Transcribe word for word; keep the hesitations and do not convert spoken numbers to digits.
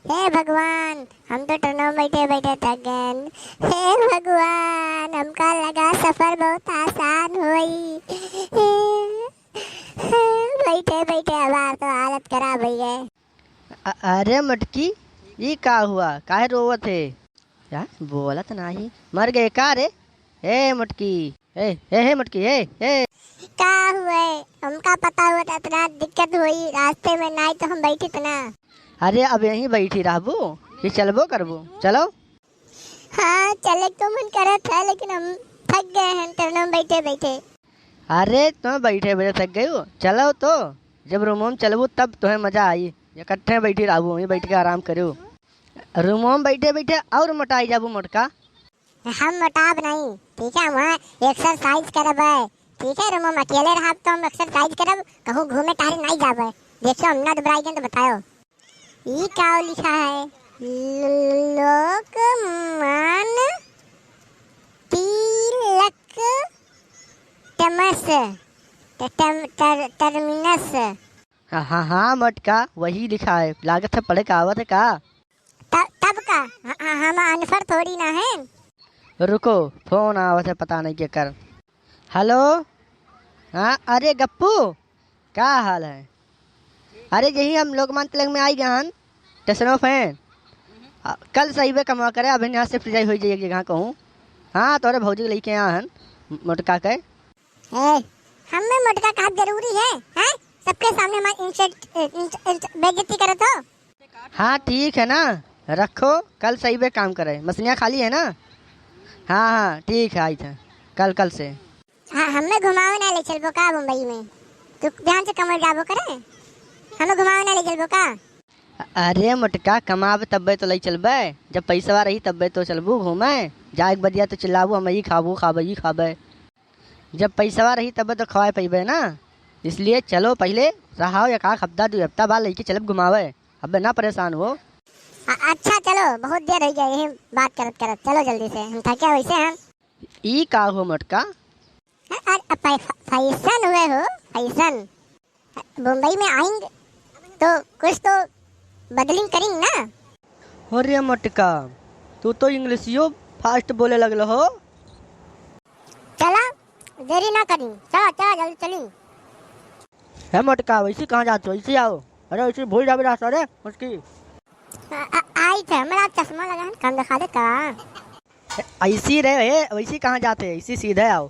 हे भगवान, हम तो ट्रेनों में बैठे बैठे थक गए। हे भगवान, हमका लगा सफर बहुत आसान होई। बैठे बैठे हमार तो हालत खराब हो गए। अ-, अरे मोटकी, ई का हुआ? काहे रोवत है? यार, बोलत नाही। मर गए का रे? ए मोटकी, ए, ए, हे मोटकी, ए, ए। का हुए? हमका पता हुआ तो इतना दिक्कत हुई रास्ते में, नाही तो हम बैठित ना। अरे, अब यहीं बैठी रहबू कि चलबो करबू? चलो। हाँ, चले को मन करत है, लेकिन हम थक गए हैं ट्रेनों में बैठे बैठे। अरे, तुम बैठे बैठे थक गए हो? चलो तो, जब रूमों में चलबू तब तुम्हें मजा आई। इकट्ठे बैठी रहबू, वहीं बैठ के आराम करो। रूमों में बैठे बैठे और मोटाई जाबू मोटका। हम मोटाब नहीं, ठीक है, हम वहाँ एक्सरसाइज करब है, ठीक है, रूमों में अकेले रहब तो हम एक्सरसाइज करब, कहूँ घूमे टहरे नहीं जाब है। देखियो, हम ना दुबराई गए तो बतायो। ई का लिखा है? ल-, लोकमान तिलक टमस, ट-, टम-, टर-, टर्मिनस। हाँ, हाँ, हाँ, मोटका, वही लिखा है। लागत है पढ़े का आवत है का? त-, तब का? ह-, ह-, हम अनपढ़ थोड़ी ना हैं। रुको, फोन आवत है, पता नहीं के कर। हेलो, हाँ, अरे गप्पू, का हाल है? अरे, यही हम लोकमान तिलक में आई गए हन, स्टेशन पे। आ, कल से अइबे कमवा करे, अभी यहाँ शिफ्ट जाई होई जाई एक जगह कहूँ। हाँ, तोरे भौजी के लेके आ हन, मोटका के। ए, हमें मोटका का जरूरी है, हैं? सबके सामने हमारी इंसल्ट, इंस-, इंस-, बेइज्जती करत हो। हाँ, ठीक है ना, रखो, कल से अइबे काम करे। मशीनिया खाली है ना? हाँ, हाँ, ठीक है, आई थे कल, कल से। हाँ, हमें घुमावे ना ले चलबो का बम्बई में? तू बिहान से कमर जाबो करे, हमें घुमावे ना ले चलबो का? अरे मोटका, कमाबे तब्बे तो ले चलबे, जब पैसवा रही तब्बे तो चलबू घूमे। जाए के बदिया तो चिल्लाबू, हम ई खाबू, खाबे, ई खाबे। जब पैसवा रही तब्बे तो खवाए पइबे ना, इसलिए चलो पहिले रहाओ एक आध हफ्ता, दो हफ्ता बाद लेके चलब घुमावे, अबे ना परेशान हो। अ-, अच्छा चलो, बहुत देर हो गया यही बात करत करत, चलो जल्दी से, हम थके वैसे हैं। ई का हो मोटका? हाँ, अरे, अ, फै-, फै-, फैशन हुए हो, फैशन। बम्बई में आएंगे तो कुछ तो बदलिंग करेंगे ना। अरे मोटका, तू तो इंग्लिशियो फास्ट बोले लगल हो। चला, देरी ना करी, चला, चला, जल्दी चली। हे मोटका, वैसे कहाँ जात हो? ऐसे आओ। अरे, वैसे भूल जाबे रास्ता रे, मुस्की। आ, आ, आई थे, हमारा चश्मा लगा है, कम दिखा दे का? ऐसी रे, ए, वैसी कहाँ जाते हैं? ऐसी सीधे आओ।